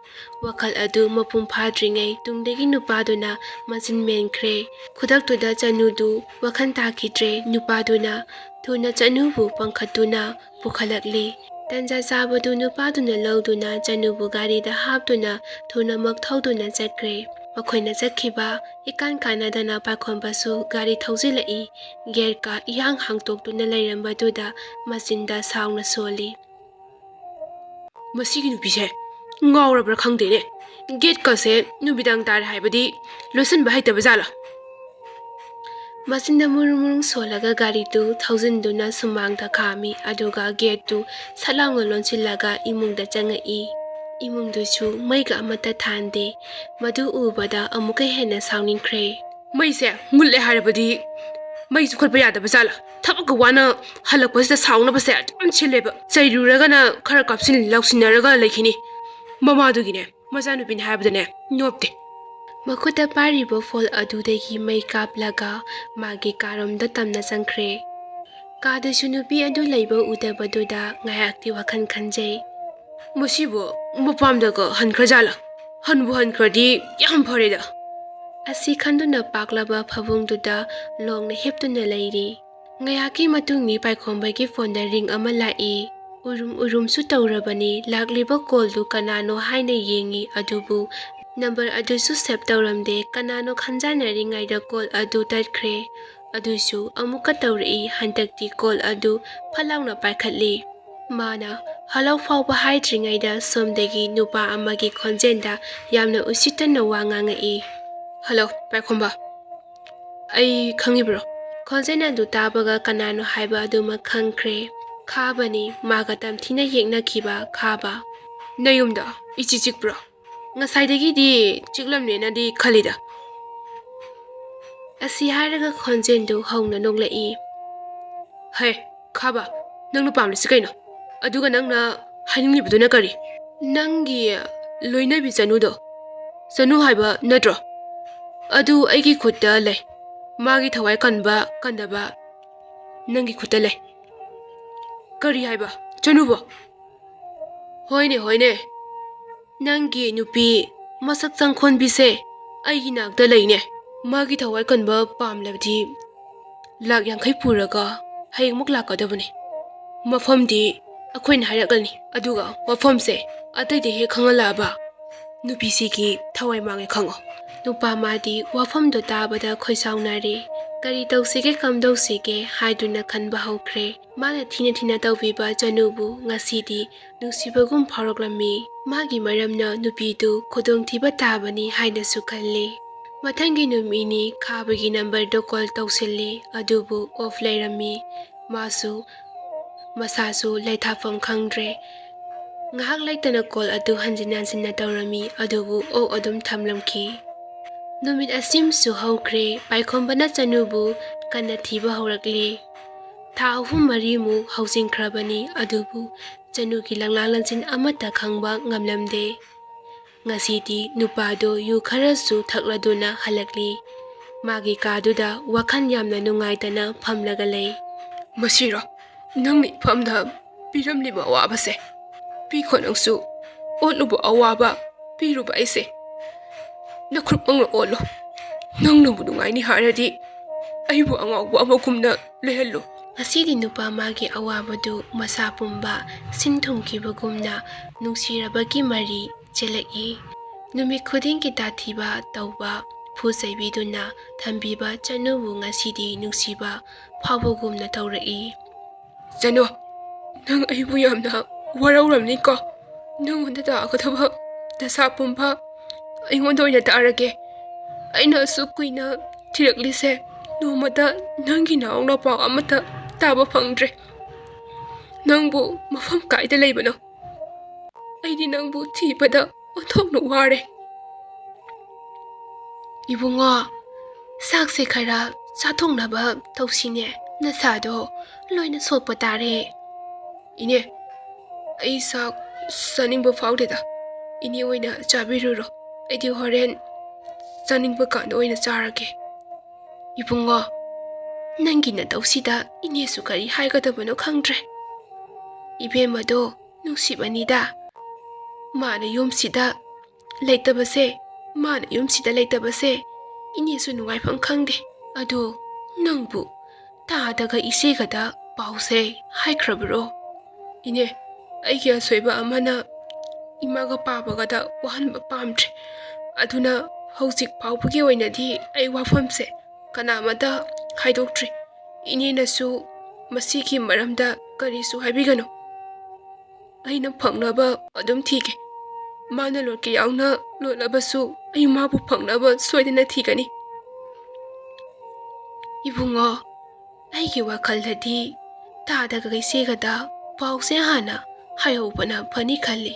ꯋꯥꯈꯜ ꯑꯗꯨ ꯃꯄꯨꯡ ꯐꯥꯗ꯭ꯔꯤꯉꯩ ꯇꯨꯡꯗꯒꯤ ꯅꯨꯄꯥꯗꯨꯅ ꯃꯆꯤꯟ ꯃꯦꯟꯈ꯭ꯔꯦ꯫ ꯈꯨꯗꯛꯇꯨꯗ ꯆꯅꯨꯗꯨ ꯋꯥꯈꯜ ꯇꯥꯈꯤꯗ꯭ꯔꯦ꯫ ꯅꯨꯄꯥꯗꯨꯅ ꯊꯨꯅ ꯆꯅꯨꯕꯨ ꯄꯥꯡꯈꯠꯇꯨꯅ ꯄꯨꯈꯠꯂꯛꯂꯤ꯫ ꯇꯟꯖꯥ ꯆꯥꯕꯗꯨ ꯅꯨꯄꯥꯗꯨꯅ ꯂꯧꯗꯨꯅ ꯆꯅꯨꯕꯨ ꯒꯥꯔꯤꯗ ꯍꯥꯞꯇꯨꯅ ꯊꯨꯅꯃꯛ ꯊꯧꯗꯨꯅ ꯆꯠꯈ꯭ꯔꯦ꯫ ꯃꯈꯣꯏꯅ ꯆꯠꯈꯤꯕ ꯏꯀꯥꯟ ꯀꯥꯟꯅꯗꯅ ꯄꯥꯏꯈꯣꯝꯕꯁꯨ ꯒꯥꯔꯤ ꯊꯧꯖꯤꯜꯂꯛꯏ꯫ ꯒꯦꯠꯀ ꯏꯍꯥꯡ ꯍꯥꯡꯇꯣꯛꯇꯨꯅ ꯂꯩꯔꯝꯕꯗꯨꯗ ꯃꯆꯤꯟꯗ ꯁꯥꯎꯅ ꯁꯣꯜꯂꯤ꯫ "ꯃꯁꯤꯒꯤ ꯅꯨꯄꯤꯁꯦ ꯉꯥꯎꯔꯕ꯭ꯔꯥ ꯈꯪꯗꯦꯅꯦ꯫ ꯒꯦꯠꯀꯁꯦ ꯅꯨꯃꯤꯗꯥꯡ ꯇꯥꯔꯦ ꯍꯥꯏꯕꯗꯤ ꯂꯣꯠꯁꯤꯟꯕ ꯍꯩꯇꯕ ꯖꯥꯠꯂꯥ?" ꯃꯆꯤꯟꯗ ꯃꯨꯔꯨꯝ ꯃꯨꯔꯨꯝ ꯁꯣꯜꯂꯒ ꯒꯥꯔꯤꯗꯨ ꯊꯧꯖꯤꯟꯗꯨꯅ ꯁꯨꯃꯥꯡꯗ ꯈꯥꯝꯃꯤ꯫ ꯑꯗꯨꯒ ꯒꯦꯠꯇꯨ ꯁꯠ ꯂꯥꯎꯅ ꯂꯣꯟꯁꯤꯜꯂꯒ ꯏꯃꯨꯡꯗ ꯆꯪꯉꯛꯏ꯫ ꯏꯃꯨꯡꯗꯨꯁꯨ ꯃꯩꯒ ꯑꯃꯠꯇ ꯊꯥꯟꯗꯦ꯫ ꯃꯗꯨ ꯎꯕꯗ ꯑꯃꯨꯛꯀ ꯍꯦꯟꯅ ꯁꯥꯎꯅꯤꯡꯈ꯭ꯔꯦ꯫ "ꯃꯩꯁꯦ ꯃꯨꯠꯂꯦ ꯍꯥꯏꯔꯕꯗꯤ ꯃꯩ ꯆꯨꯈꯠꯄ ꯌꯥꯗꯕ ꯖꯥꯠꯂꯥ? ꯊꯕꯛꯀ ꯋꯥꯅ ꯍꯜꯂꯛꯄꯁꯤꯗ ꯁꯥꯎꯅꯕꯁꯦ ꯑꯗꯨꯝ ꯁꯤꯜꯂꯦꯕ꯫ ꯆꯩꯔꯨꯔꯒꯅ ꯈꯔ ꯀꯥꯞꯁꯤꯟ ꯂꯥꯎꯁꯤꯟꯅꯔꯒ ꯂꯩꯈꯤꯅꯤ꯫ ꯃꯃꯥꯗꯨꯒꯤꯅꯦ, ꯃꯆꯥꯅꯨꯄꯤꯅꯦ ꯍꯥꯏꯕꯗꯅꯦ ꯅꯣꯞꯇꯦ꯫" ꯃꯈꯨꯠꯇ ꯄꯥꯏꯔꯤꯕ ꯐꯣꯟ ꯑꯗꯨꯗꯒꯤ ꯃꯩ ꯀꯥꯞꯂꯒ ꯃꯥꯒꯤ ꯀꯥꯔꯣꯝꯗ ꯇꯝꯅ ꯆꯪꯈ꯭ꯔꯦ꯫ ꯀꯥꯗꯁꯨ ꯅꯨꯄꯤ ꯑꯗꯨ ꯂꯩꯕ ꯎꯗꯕꯗꯨꯗ ꯉꯥꯏꯍꯥꯛꯇꯤ ꯋꯥꯈꯜ ꯈꯟꯖꯩ꯫ "ꯃꯁꯤꯕꯨ ꯃꯄꯥꯝꯗꯒ ꯍꯟꯈ꯭ꯔꯖꯥꯠꯂꯥ? ꯍꯟꯕꯨ ꯍꯟꯈ꯭ꯔꯗꯤ ꯌꯥꯝ ꯐꯔꯦꯗ꯫" ꯑꯁꯤ ꯈꯟꯗꯨꯅ ꯄꯥꯛꯂꯕ ꯐꯃꯨꯡꯗꯨꯗ ꯂꯣꯡꯅ ꯍꯤꯞꯇꯨꯅ ꯂꯩꯔꯤ꯫ ꯉꯥꯏꯍꯥꯛꯀꯤ ꯃꯇꯨꯡ ꯃꯤ ꯄꯥꯏꯈꯣꯝꯕꯒꯤ ꯐꯣꯟꯗ ꯔꯤꯡ ꯑꯃ ꯂꯥꯛꯏ꯫ ꯎꯔꯨꯝ ꯎꯔꯨꯝꯁꯨ ꯇꯧꯔꯕꯅꯤ꯫ ꯂꯥꯛꯂꯤꯕ ꯀꯣꯜꯗꯨ ꯀꯅꯥꯅꯣ ꯍꯥꯏꯅ ꯌꯦꯡꯉꯤ, ꯑꯗꯨꯕꯨ ꯅꯝꯕꯔ ꯑꯗꯨꯁꯨ ꯁꯦꯚ ꯇꯧꯔꯝꯗꯦ꯫ ꯀꯅꯥꯅꯣ ꯈꯟꯖꯥꯟꯅꯔꯤꯉꯩꯗ ꯀꯣꯜ ꯑꯗꯨ ꯇꯠꯈ꯭ꯔꯦ꯫ ꯑꯗꯨꯁꯨ ꯑꯃꯨꯛꯀ ꯇꯧꯔꯛꯏ꯫ ꯍꯟꯗꯛꯇꯤ ꯀꯣꯜ ꯑꯗꯨ ꯐꯠ ꯂꯥꯎꯅ ꯄꯥꯏꯈꯠꯂꯤ꯫ ꯃꯥꯅ ꯍꯜꯂꯣ ꯐꯥꯎꯕ ꯍꯥꯏꯗ꯭ꯔꯤꯉꯩꯗ ꯁꯣꯝꯗꯒꯤ ꯅꯨꯄꯥ ꯑꯃꯒꯤ ꯈꯣꯟꯖꯦꯜꯗ ꯌꯥꯝꯅ ꯎꯁꯤꯠꯇꯅ ꯋꯥ ꯉꯥꯡꯉꯛꯏ꯫ "ꯍꯜꯂꯣ, ꯄꯥꯏꯈꯣꯝꯕ, ꯑꯩ ꯈꯪꯉꯤꯕ꯭ꯔꯣ?" ꯈꯣꯟꯖꯦꯜ ꯑꯗꯨ ꯇꯥꯕꯒ ꯀꯅꯥꯅꯣ ꯍꯥꯏꯕ ꯑꯗꯨꯃꯛ ꯈꯪꯈ꯭ꯔꯦ꯫ ꯈꯥꯕꯅꯤ, ꯃꯥꯒ ꯇꯝꯊꯤꯅ ꯌꯦꯛꯅꯈꯤꯕ ꯈꯥꯕ꯫ "ꯅꯌꯨꯝꯗ ꯏꯆꯤꯛ ꯆꯤꯛꯄ꯭ꯔꯣ?" ꯉꯁꯥꯏꯗꯒꯤꯗꯤ ꯆꯤꯛꯂꯝꯅꯦꯅꯗꯤ ꯈꯜꯂꯤꯗ꯫ ꯑꯁꯤ ꯍꯥꯏꯔꯒ ꯈꯣꯟꯖꯦꯜꯗꯨ ꯍꯧꯅ ꯅꯣꯛꯂꯛꯏ꯫ "ꯍꯦ, ꯈꯥꯕ, ꯅꯪꯅ ꯄꯥꯝꯂꯤꯁꯤ ꯀꯩꯅꯣ? ꯑꯗꯨꯒ ꯅꯪꯅ ꯍꯥꯏꯅꯤꯡꯂꯤꯕꯗꯨꯅ ꯀꯔꯤ? ꯅꯪꯒꯤ ꯂꯣꯏꯅꯕꯤ ꯆꯅꯨꯗꯣ, ꯆꯅꯨ ꯍꯥꯏꯕ ꯅꯠꯇ꯭ꯔꯣ? ꯑꯗꯨ ꯑꯩꯒꯤ ꯈꯨꯠꯇ ꯂꯩ꯫ ꯃꯥꯒꯤ ꯊꯋꯥꯏ ꯀꯟꯕ ꯀꯟꯗꯕ ꯅꯪꯒꯤ ꯈꯨꯠꯇ ꯂꯩ꯫" "ꯀꯔꯤ ꯍꯥꯏꯕ? ꯆꯅꯨꯕꯣ?" "ꯍꯣꯏꯅꯦ, ꯍꯣꯏꯅꯦ꯫ ꯅꯪꯒꯤ ꯅꯨꯄꯤ ꯃꯁꯛ ꯆꯪꯈꯣꯟꯕꯤꯁꯦ ꯑꯩꯒꯤ ꯅꯥꯛꯇ ꯂꯩꯅꯦ꯫ ꯃꯥꯒꯤ ꯊꯋꯥꯏ ꯀꯟꯕ ꯄꯥꯝꯂꯕꯗꯤ ꯂꯥꯛ ꯌꯥꯡꯈꯩ ꯄꯨꯔꯒ ꯍꯌꯦꯡꯃꯨꯛ ꯂꯥꯛꯀꯗꯕꯅꯤ꯫ ꯃꯐꯝꯗꯤ ꯑꯩꯈꯣꯏꯅ ꯍꯥꯏꯔꯛꯂꯅꯤ꯫ ꯑꯗꯨꯒ ꯋꯥꯐꯝꯁꯦ ꯑꯇꯩꯗ ꯍꯦꯛ ꯈꯪꯍꯜꯂꯛꯑꯕ, ꯅꯨꯄꯤꯁꯤꯒꯤ ꯊꯋꯥꯏ ꯃꯥꯡꯉꯦ ꯈꯪꯉꯣ꯫" ꯅꯨꯄꯥ ꯃꯥꯗꯤ ꯋꯥꯐꯝꯗꯣ ꯇꯥꯕꯗ ꯈꯣꯏꯁꯥꯎꯅꯔꯦ꯫ ꯀꯔꯤ ꯇꯧꯁꯤꯒꯦ, ꯀꯝꯗꯧꯁꯤꯒꯦ ꯍꯥꯏꯗꯨꯅ ꯈꯟꯕ ꯍꯧꯈ꯭ꯔꯦ꯫ ꯃꯥꯅ ꯊꯤꯅ ꯊꯤꯅ ꯇꯧꯕꯤꯕ ꯆꯅꯨꯕꯨ ꯉꯁꯤꯗꯤ ꯅꯨꯡꯁꯤꯕꯒꯨꯝ ꯐꯥꯎꯔꯛꯂꯝꯃꯤ꯫ ꯃꯥꯒꯤ ꯃꯔꯝꯅ ꯅꯨꯄꯤꯗꯨ ꯈꯨꯗꯣꯡꯊꯤꯕ ꯇꯥꯕꯅꯤ ꯍꯥꯏꯅꯁꯨ ꯈꯜꯂꯤ꯫ ꯃꯊꯪꯒꯤ ꯅꯨꯃꯤꯠꯅꯤ꯫ ꯈꯥꯕꯒꯤ ꯅꯝꯕꯔꯗꯨ ꯀꯣꯜ ꯇꯧꯁꯤꯜꯂꯤ, ꯑꯗꯨꯕꯨ ꯑꯣꯐ ꯂꯩꯔꯝꯃꯤ꯫ ꯃꯥꯁꯨ ꯃꯁꯥꯁꯨ ꯂꯩꯊꯥꯐꯝ ꯈꯪꯗ꯭ꯔꯦ꯫ ꯉꯥꯏꯍꯥꯛ ꯂꯩꯇꯅ ꯀꯣꯜ ꯑꯗꯨ ꯍꯟꯖꯤꯟ ꯍꯟꯖꯤꯟꯅ ꯇꯧꯔꯝꯃꯤ, ꯑꯗꯨꯕꯨ ꯑꯣꯐ ꯑꯗꯨꯝ ꯊꯝꯂꯝꯈꯤ꯫ ꯅꯨꯃꯤꯠ ꯑꯁꯤꯃꯁꯨ ꯍꯧꯈ꯭ꯔꯦ꯫ ꯄꯥꯏꯈꯣꯝꯕꯅ ꯆꯅꯨꯕꯨ ꯀꯟꯅ ꯊꯤꯕ ꯍꯧꯔꯛꯂꯤ꯫ ꯊꯥ ꯑꯍꯨꯝ ꯃꯔꯤꯃꯨꯛ ꯍꯧꯖꯤꯟꯈ꯭ꯔꯕꯅꯤ, ꯑꯗꯨꯕꯨ ꯆꯅꯨꯒꯤ ꯂꯪꯂꯥ ꯂꯪꯖꯤꯟ ꯑꯃꯠꯇ ꯈꯪꯕ ꯉꯝꯂꯝꯗꯦ꯫ ꯉꯁꯤꯗꯤ ꯅꯨꯄꯥꯗꯣ ꯌꯨ ꯈꯔꯁꯨ ꯊꯛꯂꯗꯨꯅ ꯍꯜꯂꯛꯂꯤ꯫ ꯃꯥꯒꯤ ꯀꯥꯗꯨꯗ ꯋꯥꯈꯜ ꯌꯥꯝꯅ ꯅꯨꯡꯉꯥꯏꯇꯅ ꯐꯝꯂꯒ ꯂꯩ꯫ "ꯃꯁꯤꯔꯣ ꯅꯪꯅ ꯏꯐꯝꯗ ꯄꯤꯔꯝꯂꯤꯕ ꯑꯋꯥꯕꯁꯦ? ꯄꯤꯈꯣ ꯅꯪꯁꯨ ꯑꯣꯠꯂꯨꯕ ꯑꯋꯥꯕ ꯄꯤꯔꯨꯕ ꯑꯩꯁꯦ꯫ ꯅꯈ꯭ꯔꯨꯞꯃꯛꯅ ꯑꯣꯠꯂꯣ꯫ ꯅꯪꯅꯕꯨ ꯅꯨꯡꯉꯥꯏꯅꯤ ꯍꯥꯏꯔꯗꯤ ꯑꯩꯕꯨ ꯑꯉꯥꯎꯕ ꯑꯃꯒꯨꯝꯅ ꯂꯩꯍꯜꯂꯨ꯫" ꯉꯁꯤꯗꯤ ꯅꯨꯄꯥ ꯃꯥꯒꯤ ꯑꯋꯥꯕꯗꯨ ꯃꯁꯥ ꯄꯨꯝꯕ ꯁꯤꯟ ꯊꯨꯡꯈꯤꯕꯒꯨꯝꯅ ꯅꯨꯡꯁꯤꯔꯕꯒꯤ ꯃꯔꯤ ꯆꯦꯜꯂꯛꯏ꯫ ꯅꯨꯃꯤꯠ ꯈꯨꯗꯤꯡꯒꯤ ꯇꯥꯊꯤꯕ ꯇꯧꯕ, ꯐꯨ ꯆꯩꯕꯤꯗꯨꯅ ꯊꯝꯕꯤꯕ ꯆꯅꯨꯕꯨ ꯉꯁꯤꯗꯤ ꯅꯨꯡꯁꯤꯕ ꯐꯥꯎꯕꯒꯨꯝꯅ ꯇꯧꯔꯛꯏ꯫ "ꯆꯅꯨ, ꯅꯪ ꯑꯩꯕꯨ ꯌꯥꯝꯅ ꯋꯥꯔꯧꯔꯝꯅꯤꯀꯣ꯫ ꯅꯪꯉꯣꯟꯗ ꯇꯥꯒꯗꯕ ꯗꯁꯥ ꯄꯨꯝꯕ ꯑꯩꯉꯣꯟꯗ ꯑꯣꯏꯅ ꯇꯥꯔꯒꯦ꯫ ꯑꯩꯅ ꯑꯁꯨꯛ ꯀꯨꯏꯅ ꯊꯤꯔꯛꯂꯤꯁꯦ, ꯅꯣꯡꯃꯇ ꯅꯪꯒꯤ ꯅꯥꯎꯅ ꯄꯥꯎ ꯑꯃꯠꯇ ꯇꯥꯕ ꯐꯪꯗ꯭ꯔꯦ꯫ ꯅꯪꯕꯨ ꯃꯐꯝ ꯀꯥꯏꯗ ꯂꯩꯕꯅꯣ? ꯑꯩꯗꯤ ꯅꯪꯕꯨ ꯊꯤꯕꯗ ꯑꯣꯟꯊꯣꯛꯅ ꯋꯥꯔꯦ꯫ ꯏꯕꯨꯡꯉꯣ, ꯆꯥꯛꯁꯦ ꯈꯔ ꯆꯥꯊꯣꯛꯅꯕ ꯇꯧꯁꯤꯅꯦ, ꯅꯁꯥꯗꯣ ꯂꯣꯏꯅ ꯁꯣꯛꯄ ꯇꯥꯔꯦ꯫ ꯏꯅꯦ, ꯑꯩ ꯆꯥꯛ ꯆꯥꯅꯤꯡꯕ ꯐꯥꯎꯗꯦꯗ꯫ ꯏꯅꯦ ꯑꯣꯏꯅ ꯆꯥꯕꯤꯔꯨꯔꯣ, ꯑꯩꯗꯤ ꯍꯣꯔꯦꯟ ꯆꯥꯅꯤꯡꯕ ꯀꯥꯟꯗ ꯑꯣꯏꯅ ꯆꯥꯔꯒꯦ꯫ ꯏꯕꯨꯡꯉꯣ, ꯅꯪꯒꯤ ꯅꯇꯧꯁꯤꯗ ꯏꯅꯦꯁꯨ ꯀꯔꯤ ꯍꯥꯏꯒꯗꯕꯅꯣ ꯈꯪꯗ꯭ꯔꯦ꯫ ꯏꯕꯦꯝꯃꯗꯣ ꯅꯨꯡꯁꯤꯕꯅꯤꯗ, ꯃꯥꯅ ꯌꯨꯝꯁꯤꯗ ꯂꯩꯇꯕꯁꯦ, ꯃꯥꯅ ꯌꯨꯝꯁꯤꯗ ꯂꯩꯇꯕꯁꯦ ꯏꯅꯦꯁꯨ ꯅꯨꯡꯉꯥꯏꯐꯝ ꯈꯪꯗꯦ꯫ ꯑꯗꯣ ꯅꯪꯕꯨ ꯇꯥꯗꯒ ꯏꯆꯦꯒꯗ ꯄꯥꯎꯁꯦ ꯍꯥꯏꯈ꯭ꯔꯕ꯭ꯔꯣ? ꯏꯅꯦ, ꯑꯩꯒꯤ ꯑꯁꯣꯏꯕ ꯑꯃꯅ ꯏꯃꯥꯒ ꯄꯥꯕꯒꯗ ꯋꯥꯍꯟꯕ ꯄꯥꯝꯗ꯭ꯔꯦ꯫ ꯑꯗꯨꯅ ꯍꯧꯖꯤꯛ ꯐꯥꯎꯕꯒꯤ ꯑꯣꯏꯅꯗꯤ ꯑꯩ ꯋꯥꯐꯝꯁꯦ ꯀꯅꯥꯃꯗ ꯍꯥꯏꯗꯣꯛꯇ꯭ꯔꯤ꯫ ꯏꯅꯦꯅꯁꯨ ꯃꯁꯤꯒꯤ ꯃꯔꯝꯗ ꯀꯔꯤꯁꯨ ꯍꯥꯏꯕꯤꯒꯅꯨ꯫ ꯑꯩꯅ ꯐꯪꯅꯕ ꯑꯗꯨꯝ ꯊꯤꯒꯦ꯫ ꯃꯥꯅ ꯂꯣꯠꯀꯦ ꯌꯥꯎꯅ ꯂꯣꯠꯂꯕꯁꯨ ꯑꯩ ꯃꯥꯕꯨ ꯐꯪꯅꯕ ꯁꯣꯏꯗꯅ ꯊꯤꯒꯅꯤ꯫ ꯏꯕꯨꯡꯉꯣ, ꯑꯩꯒꯤ ꯋꯥꯈꯜꯗꯗꯤ ꯇꯥꯗꯒ ꯏꯆꯦꯒꯗ ꯄꯥꯎꯁꯦ ꯍꯥꯟꯅ ꯍꯥꯏꯍꯧꯕꯅ ꯐꯅꯤ ꯈꯜꯂꯤ꯫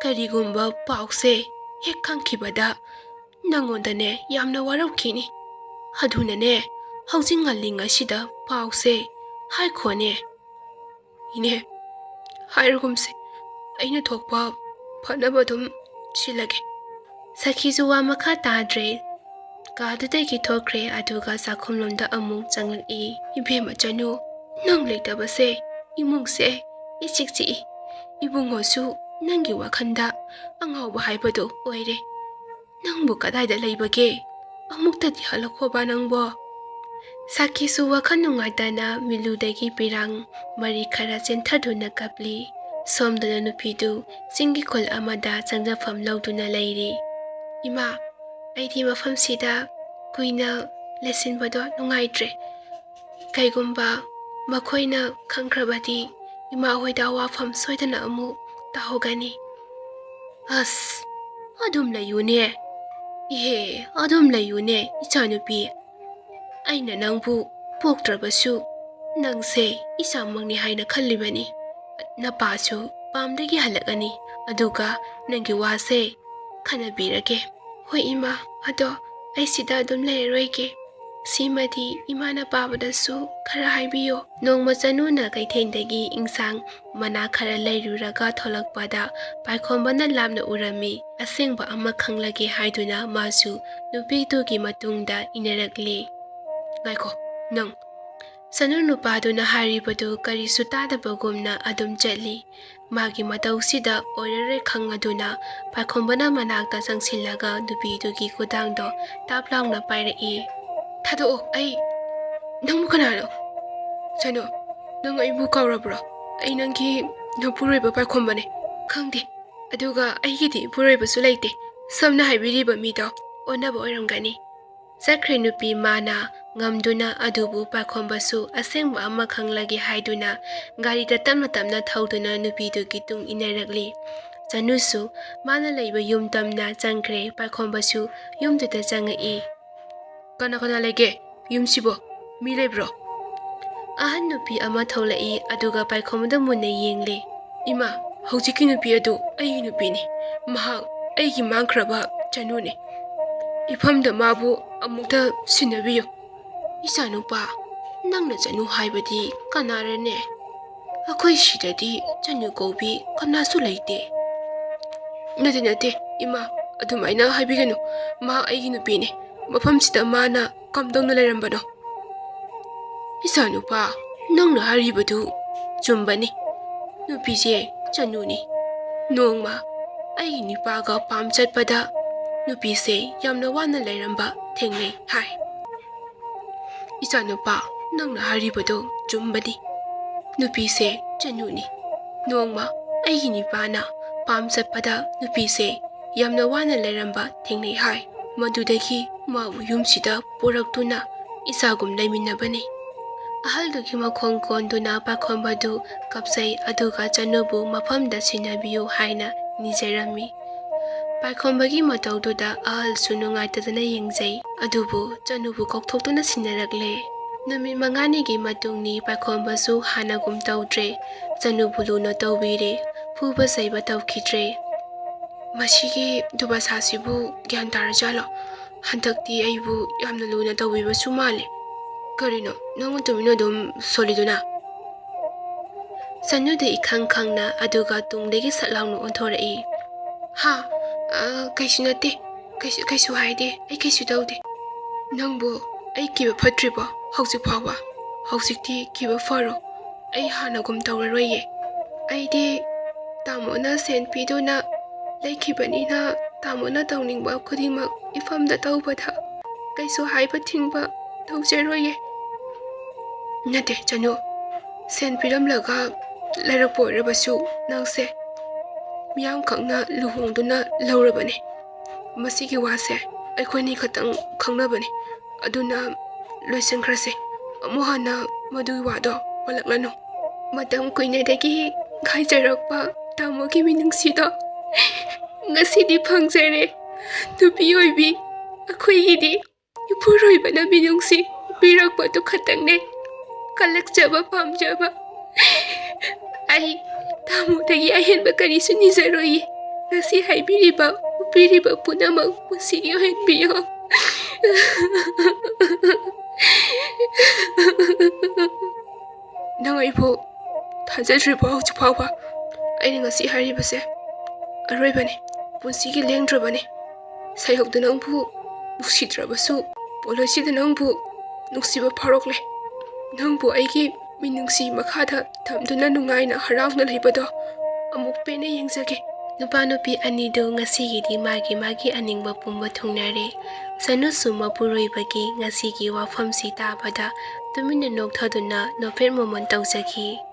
ꯀꯔꯤꯒꯨꯝꯕ ꯄꯥꯎꯁꯦ ꯍꯦꯛ ꯈꯪꯈꯤꯕꯗ ꯅꯪꯉꯣꯟꯗꯅꯦ ꯌꯥꯝꯅ ꯋꯥꯔꯧꯈꯤꯅꯤ꯫ ꯑꯗꯨꯅꯅꯦ, ꯍꯧꯖꯤꯛ ꯉꯜꯂꯤꯉꯩꯁꯤꯗ ꯄꯥꯎꯁꯦ ꯍꯥꯏꯈꯣꯅꯦ꯫ ꯏꯅꯦ, ꯍꯥꯏꯔꯒꯨꯝꯁꯦ, ꯑꯩꯅ ꯊꯣꯛꯄ ꯐꯅꯕ ꯑꯗꯨꯝ ꯁꯤꯜꯂꯒꯦ꯫ ꯁꯈꯤꯁꯨ ꯋꯥ ꯃꯈꯥ ꯇꯥꯗ꯭ꯔꯦ꯫ ꯀꯥꯗꯨꯗꯒꯤ ꯊꯣꯛꯈ꯭ꯔꯦ, ꯑꯗꯨꯒ ꯆꯥꯛꯈꯨꯝꯂꯣꯝꯗ ꯑꯃꯨꯛ ꯆꯪꯂꯛꯏ꯫ ꯏꯕꯦꯝꯃ ꯆꯅꯨ, ꯅꯪ ꯂꯩꯇꯕꯁꯦ ꯏꯃꯨꯡꯁꯦ ꯏꯆꯤꯛ ꯆꯤꯛꯏ꯫ ꯏꯕꯨꯡꯉꯣꯁꯨ ꯅꯪꯒꯤ ꯋꯥꯈꯜꯗ ꯑꯉꯥꯎꯕ ꯍꯥꯏꯕꯗꯨ ꯑꯣꯏꯔꯦ꯫ ꯅꯪꯕꯨ ꯀꯗꯥꯏꯗ ꯂꯩꯕꯒꯦ? ꯑꯃꯨꯛꯇꯗꯤ ꯍꯜꯂꯛꯈꯣꯕ ꯅꯪꯕꯣ꯫ ꯁꯥꯈꯤꯁꯨ ꯋꯥꯈꯜ ꯅꯨꯡꯉꯥꯏꯇꯅ ꯃꯤꯂꯨꯗꯒꯤ ꯄꯤꯔꯥꯡ ꯃꯔꯤ ꯈꯔ ꯆꯦꯟꯊꯗꯨꯅ ꯀꯞꯂꯤ꯫ ꯁꯣꯝꯗꯅ ꯅꯨꯄꯤꯗꯨ ꯆꯤꯡꯒꯤ ꯈꯨꯜ ꯑꯃꯗ ꯆꯪꯖꯐꯝ ꯂꯧꯗꯨꯅ ꯂꯩꯔꯤ꯫ "ꯏꯃꯥ, ꯑꯩꯗꯤ ꯃꯐꯝꯁꯤꯗ ꯀꯨꯏꯅ ꯂꯩꯁꯤꯟꯕꯗꯣ ꯅꯨꯡꯉꯥꯏꯇ꯭ꯔꯦ꯫ ꯀꯩꯒꯨꯝꯕ ꯃꯈꯣꯏꯅ ꯈꯪꯈ꯭ꯔꯕꯗꯤ ꯏꯃꯥ ꯍꯣꯏꯗ ꯋꯥꯐꯝ ꯁꯣꯏꯗꯅ ꯑꯃꯨꯛ ꯇꯥꯍꯧꯒꯅꯤ꯫" "ꯑꯁ, ꯑꯗꯨꯝ ꯂꯩꯌꯨꯅꯦ꯫ ꯏꯍꯦ, ꯑꯗꯨꯝ ꯂꯩꯌꯨꯅꯦ, ꯏꯆꯥꯅꯨꯄꯤ꯫ ꯑꯩꯅ ꯅꯪꯕꯨ ꯄꯣꯛꯇ꯭ꯔꯕꯁꯨ ꯅꯪꯁꯦ ꯏꯆꯥꯃꯛꯅꯤ ꯍꯥꯏꯅ ꯈꯜꯂꯤꯕꯅꯤ꯫ ꯅꯄꯥꯁꯨ ꯄꯥꯝꯗꯒꯤ ꯍꯜꯂꯛꯑꯅꯤ, ꯑꯗꯨꯒ ꯅꯪꯒꯤ ꯋꯥꯁꯦ ꯈꯟꯅꯕꯤꯔꯒꯦ꯫ ꯍꯣꯏ ꯏꯃꯥ, ꯑꯗꯣ ꯑꯩ ꯁꯤꯗ ꯑꯗꯨꯝ ꯂꯩꯔꯔꯣꯏꯒꯦ꯫ ꯁꯤꯃꯗꯤ ꯏꯃꯥꯅ ꯄꯥꯕꯗꯁꯨ ꯈꯔ ꯍꯥꯏꯕꯤꯌꯣ꯫ ꯅꯣꯡꯃ ꯆꯅꯨꯅ ꯀꯩꯊꯦꯜꯗꯒꯤ ꯏꯟꯁꯥꯡ ꯃꯅꯥ ꯈꯔ ꯂꯩꯔꯨꯔꯒ ꯊꯣꯛꯂꯛꯄꯗ ꯄꯥꯏꯈꯣꯝꯕꯅ ꯂꯥꯞꯅ ꯎꯔꯝꯃꯤ꯫ ꯑꯁꯦꯡꯕ ꯑꯃ ꯈꯪꯂꯒꯦ ꯍꯥꯏꯗꯨꯅ ꯃꯥꯁꯨ ꯅꯨꯄꯤꯗꯨꯒꯤ ꯃꯇꯨꯡꯗ ꯏꯟꯅꯔꯛꯂꯤ꯫ ꯉꯥꯏꯈꯣ, ꯅꯪ꯫ ꯆꯅꯨ ꯅꯨꯄꯥꯗꯨꯅ ꯍꯥꯏꯔꯤꯕꯗꯨ ꯀꯔꯤꯁꯨ ꯇꯥꯗꯕꯒꯨꯝꯅ ꯑꯗꯨꯝ ꯆꯠꯂꯤ꯫ ꯃꯥꯒꯤ ꯃꯇꯧꯁꯤꯗ ꯑꯣꯏꯔꯔꯣꯏ ꯈꯪꯂꯗꯨꯅ ꯄꯥꯏꯈꯣꯝꯕꯅ ꯃꯅꯥꯛꯇ ꯆꯪꯁꯤꯜꯂꯒ ꯅꯨꯄꯤꯗꯨꯒꯤ ꯈꯨꯗꯥꯡꯗꯣ ꯇꯥꯞ ꯂꯥꯎꯅ ꯄꯥꯏꯔꯛꯏ꯫ "ꯊꯥꯗꯣꯛꯑꯣ, ꯑꯩ꯫ ꯅꯪꯕꯨ ꯀꯅꯥꯅꯣ?" "ꯆꯅꯨ, ꯅꯪ ꯑꯩꯕꯨ ꯀꯥꯎꯔꯕ꯭ꯔꯣ? ꯑꯩ ꯅꯪꯒꯤ ꯅꯄꯨꯔꯣꯏꯕ ꯄꯥꯏꯈꯣꯝꯕꯅꯦ꯫ ꯈꯪꯗꯦ꯫ ꯑꯗꯨꯒ ꯑꯩꯒꯤꯗꯤ ꯏꯄꯨꯔꯣꯏꯕꯁꯨ ꯂꯩꯇꯦ꯫ ꯁꯣꯝꯅ ꯍꯥꯏꯕꯤꯔꯤꯕ ꯃꯤꯗꯣ ꯑꯣꯟꯅꯕ ꯑꯣꯏꯔꯝꯒꯅꯤ"꯫ ꯆꯠꯈ꯭ꯔꯦ ꯅꯨꯄꯤ ꯃꯥꯅ ꯉꯝꯗꯨꯅ꯫ ꯑꯗꯨꯕꯨ ꯄꯥꯏꯈꯣꯝꯕꯁꯨ ꯑꯁꯦꯡꯕ ꯑꯃ ꯈꯪꯂꯒꯦ ꯍꯥꯏꯗꯨꯅ ꯒꯥꯔꯤꯗ ꯇꯞꯅ ꯇꯞꯅ ꯊꯧꯗꯨꯅ ꯅꯨꯄꯤꯗꯨꯒꯤ ꯇꯨꯡ ꯏꯟꯅꯔꯛꯂꯤ꯫ ꯆꯅꯨꯁꯨ ꯃꯥꯅ ꯂꯩꯕ ꯌꯨꯝ ꯇꯝꯅ ꯆꯪꯈ꯭ꯔꯦ꯫ ꯄꯥꯏꯈꯣꯝꯕꯁꯨ ꯌꯨꯝꯗꯨꯗ ꯆꯪꯉꯛꯏ꯫ "ꯀꯅꯥ ꯀꯅꯥ ꯂꯩꯒꯦ ꯌꯨꯝꯁꯤꯕꯣ? ꯃꯤ ꯂꯩꯕ꯭ꯔꯣ?" ꯑꯍꯟ ꯅꯨꯄꯤ ꯑꯃ ꯊꯣꯛꯂꯛꯏ, ꯑꯗꯨꯒ ꯄꯥꯏꯈꯣꯝꯕꯗ ꯃꯨꯟꯅ ꯌꯦꯡꯂꯦ꯫ "ꯏꯃꯥ, ꯍꯧꯖꯤꯛꯀꯤ ꯅꯨꯄꯤ ꯑꯗꯨ ꯑꯩꯒꯤ ꯅꯨꯄꯤꯅꯤ꯫ ꯃꯍꯥꯛ ꯑꯩꯒꯤ ꯃꯥꯡꯈ꯭ꯔꯕ ꯆꯅꯨꯅꯤ꯫ ꯏꯐꯝꯗ ꯃꯥꯕꯨ ꯑꯃꯨꯛꯇ ꯁꯤꯟꯅꯕꯤꯌꯨ"꯫ "ꯏꯆꯥꯅꯨꯄꯥ, ꯅꯪꯅ ꯆꯅꯨ ꯍꯥꯏꯕꯗꯤ ꯀꯅꯥꯔꯅꯦ? ꯑꯩꯈꯣꯏ ꯁꯤꯗꯗꯤ ꯆꯅꯨ ꯀꯧꯕꯤ ꯀꯅꯥꯁꯨ ꯂꯩꯇꯦ"꯫ "ꯅꯠꯇꯦ, ꯅꯠꯇꯦ, ꯏꯃꯥ, ꯑꯗꯨꯃꯥꯏꯅ ꯍꯥꯏꯕꯤꯒꯅꯨ꯫ ꯃꯥ ꯑꯩꯒꯤ ꯅꯨꯄꯤꯅꯤ꯫ ꯃꯐꯝꯁꯤꯗ ꯃꯥꯅ ꯀꯝꯗꯧꯅ ꯂꯩꯔꯝꯕꯅꯣ?" "ꯏꯆꯥꯅꯨꯄꯥ, ꯅꯪꯅ ꯍꯥꯏꯔꯤꯕꯗꯨ ꯆꯨꯝꯕꯅꯤ꯫ ꯅꯨꯄꯤꯁꯦ ꯆꯅꯨꯅꯤ꯫ ꯅꯣꯡꯃ ꯑꯩꯒꯤ ꯅꯨꯄꯥꯒ ꯄꯥꯝ ꯆꯠꯄꯗ ꯅꯨꯄꯤꯁꯦ ꯌꯥꯝꯅ ꯋꯥꯅ ꯂꯩꯔꯝꯕ ꯊꯦꯡꯅꯩ ꯍꯥꯏ"꯫ "ꯏꯆꯥꯅꯨꯄꯥ, ꯅꯪꯅ ꯍꯥꯏꯔꯤꯕꯗꯣ ꯆꯨꯝꯕꯅꯤ꯫ ꯅꯨꯄꯤꯁꯦ ꯆꯅꯨꯅꯤ꯫ ꯅꯣꯡꯃ ꯑꯩꯒꯤ ꯅꯨꯄꯥꯅ ꯄꯥꯝ ꯆꯠꯄꯗ ꯅꯨꯄꯤꯁꯦ ꯌꯥꯝꯅ ꯋꯥꯅ ꯂꯩꯔꯝꯕ ꯊꯦꯡꯅꯩ ꯍꯥꯏ꯫ ꯃꯗꯨꯗꯒꯤ ꯃꯥꯕꯨ ꯌꯨꯝꯁꯤꯗ ꯄꯨꯔꯛꯇꯨꯅ ꯏꯆꯥꯒꯨꯝ ꯂꯩꯃꯤꯟꯅꯕꯅꯤ"꯫ ꯑꯍꯜꯗꯨꯒꯤ ꯃꯈꯣꯡ ꯀꯣꯟꯗꯨꯅ ꯄꯥꯏꯈꯣꯝꯕꯗꯨ ꯀꯞꯆꯩ, ꯑꯗꯨꯒ ꯆꯅꯨꯕꯨ ꯃꯐꯝꯗ ꯁꯤꯟꯅꯕꯤꯌꯨ ꯍꯥꯏꯅ ꯅꯤꯖꯔꯝꯃꯤ꯫ ꯄꯥꯏꯈꯣꯝꯕꯒꯤ ꯃꯇꯧꯗꯨꯗ ꯑꯍꯜꯁꯨ ꯅꯨꯡꯉꯥꯏꯇꯗꯅ ꯌꯦꯡꯖꯩ, ꯑꯗꯨꯕꯨ ꯆꯅꯨꯕꯨ ꯀꯧꯊꯣꯛꯇꯨꯅ ꯁꯤꯟꯅꯔꯛꯂꯦ꯫ ꯅꯨꯃꯤꯠ ꯃꯉꯥꯅꯤꯒꯤ ꯃꯇꯨꯡꯅꯤ꯫ ꯄꯥꯏꯈꯣꯝꯕꯁꯨ ꯍꯥꯟꯅꯒꯨꯝ ꯇꯧꯗ꯭ꯔꯦ꯫ ꯆꯅꯨꯕꯨ ꯂꯨꯅ ꯇꯧꯕꯤꯔꯦ꯫ ꯐꯨꯕ ꯆꯩꯕ ꯇꯧꯈꯤꯗ꯭ꯔꯦ꯫ "ꯃꯁꯤꯒꯤ ꯗꯨꯕꯥꯁꯥꯁꯤꯕꯨ ꯒ꯭ꯌꯥꯟ ꯇꯥꯔꯖꯥꯠꯂꯣ? ꯍꯟꯗꯛꯇꯤ ꯑꯩꯕꯨ ꯌꯥꯝꯅ ꯂꯨꯅ ꯇꯧꯕꯤꯕꯁꯨ ꯃꯥꯜꯂꯦ꯫ ꯀꯔꯤꯅꯣ, ꯅꯪ ꯇꯨꯃꯤꯟꯅ ꯑꯗꯨꯝ ꯁꯣꯜꯂꯤꯗꯨꯅ?" ꯁꯅꯨꯗ ꯏꯈꯪ ꯈꯪꯅ, ꯑꯗꯨꯒ ꯇꯨꯡꯗꯒꯤ ꯁꯠ ꯂꯥꯎꯅ ꯑꯣꯟꯊꯣꯔꯛꯏ꯫ "ꯍꯥ? ꯑ, ꯀꯩꯁꯨ ꯅꯠꯇꯦ꯫ ꯀꯩꯁꯨ, ꯀꯩꯁꯨ ꯍꯥꯏꯗꯦ꯫ ꯑꯩ ꯀꯩꯁꯨ ꯇꯧꯗꯦ꯫ ꯅꯪꯕꯨ ꯑꯩ ꯀꯤꯕ ꯐꯠꯇ꯭ꯔꯤꯕꯣ ꯍꯧꯖꯤꯛ ꯐꯥꯎꯕ? ꯍꯧꯖꯤꯛꯇꯤ ꯀꯤꯕ ꯐꯔꯣ꯫ ꯑꯩ ꯍꯥꯟꯅꯒꯨꯝ ꯇꯧꯔꯔꯣꯏꯌꯦ꯫ ꯑꯩꯗꯤ ꯇꯥꯃꯣꯅ ꯁꯦꯟ ꯄꯤꯗꯨꯅ ꯂꯩꯈꯤꯕꯅꯤꯅ, ꯇꯥꯃꯣꯅ ꯇꯧꯅꯤꯡꯕ ꯈꯨꯗꯤꯡꯃꯛ ꯏꯐꯝꯗ ꯇꯧꯕꯗ ꯀꯩꯁꯨ ꯍꯥꯏꯕ ꯊꯤꯡꯕ ꯇꯧꯖꯔꯣꯏꯌꯦ꯫" "ꯅꯠꯇꯦ ꯆꯅꯨ, ꯁꯦꯟ ꯄꯤꯔꯝꯂꯒ ꯂꯩꯔꯛꯄ ꯑꯣꯏꯔꯕꯁꯨ ꯅꯪꯁꯦ ꯃꯤꯌꯥꯝꯈꯛꯅ ꯂꯨꯍꯣꯡꯗꯨꯅ ꯂꯧꯔꯕꯅꯤ꯫ ꯃꯁꯤꯒꯤ ꯋꯥꯁꯦ ꯑꯩꯈꯣꯏꯅꯤ ꯈꯛꯇꯪ ꯈꯪꯅꯕꯅꯤ꯫ ꯑꯗꯨꯅ ꯂꯣꯏꯁꯤꯟꯈ꯭ꯔꯁꯦ꯫ ꯑꯃꯨꯛ ꯍꯟꯅ ꯃꯗꯨꯒꯤ ꯋꯥꯗꯣ ꯄꯜꯂꯛꯂꯅꯨ꯫" "ꯃꯇꯝ ꯀꯨꯏꯅꯗꯒꯤ ꯉꯥꯏꯖꯔꯛꯄ ꯇꯥꯃꯣꯒꯤ ꯃꯤꯅꯨꯡꯁꯤꯗꯣ ꯉꯁꯤꯗꯤ ꯐꯪꯖꯔꯦ꯫ ꯅꯨꯄꯤ ꯑꯣꯏꯕꯤ ꯑꯩꯈꯣꯏꯒꯤꯗꯤ ꯏꯄꯨꯔꯣꯏꯕꯅ ꯃꯤꯅꯨꯡꯁꯤ ꯄꯤꯔꯛꯄꯗꯨ ꯈꯛꯇꯪꯅꯦ ꯀꯜꯂꯛꯆꯕ ꯄꯥꯝꯖꯕ꯫ ꯑꯩ ꯇꯥꯃꯣꯗꯒꯤ ꯑꯍꯦꯟꯕ ꯀꯔꯤꯁꯨ ꯅꯤꯖꯔꯣꯏꯌꯦ꯫ ꯉꯁꯤ ꯍꯥꯏꯕꯤꯔꯤꯕ, ꯎꯠꯄꯤꯔꯤꯕ ꯄꯨꯝꯅꯃꯛ ꯄꯨꯟꯁꯤꯒꯤ ꯑꯣꯏꯍꯟꯕꯤꯌꯣ꯫" "ꯅꯪ ꯑꯩꯕꯨ ꯊꯥꯖꯗ꯭ꯔꯤꯕꯣ ꯍꯧꯖꯤꯛ ꯐꯥꯎꯕ? ꯑꯩꯅ ꯉꯁꯤ ꯍꯥꯏꯔꯤꯕꯁꯦ ꯑꯔꯣꯏꯕꯅꯤ, ꯄꯨꯟꯁꯤꯒꯤ ꯂꯦꯡꯗ꯭ꯔꯕꯅꯤ꯫ ꯁꯩꯍꯧꯗꯨ ꯅꯪꯕꯨ ꯅꯨꯡꯁꯤꯗ꯭ꯔꯕꯁꯨ, ꯄꯣꯂꯣꯏꯁꯤꯗ ꯅꯪꯕꯨ ꯅꯨꯡꯁꯤꯕ ꯐꯥꯎꯔꯛꯂꯦ꯫ ꯅꯪꯕꯨ ꯑꯩꯒꯤ ꯃꯤꯅꯨꯡꯁꯤ ꯃꯈꯥꯗ ꯊꯝꯗꯨꯅ ꯅꯨꯡꯉꯥꯏꯅ ꯍꯔꯥꯎꯅ ꯂꯩꯕꯗꯣ ꯑꯃꯨꯛ ꯄꯦꯟꯅ ꯌꯦꯡꯖꯒꯦ꯫" ꯅꯨꯄꯥ ꯅꯨꯄꯤ ꯑꯅꯤꯗꯨ ꯉꯁꯤꯒꯤꯗꯤ ꯃꯥꯒꯤ ꯃꯥꯒꯤ ꯑꯅꯤꯡꯕ ꯄꯨꯝꯕ ꯊꯨꯡꯅꯔꯦ꯫ ꯁꯅꯨꯁꯨ ꯃꯄꯨꯔꯣꯏꯕꯒꯤ ꯉꯁꯤꯒꯤ ꯋꯥꯐꯝꯁꯤ ꯇꯥꯕꯗ ꯇꯨꯃꯤꯟꯅ ꯅꯣꯛꯊꯗꯨꯅ ꯅꯣꯛꯐꯦꯠ ꯃꯣꯃꯣꯟ ꯇꯧꯖꯈꯤ꯫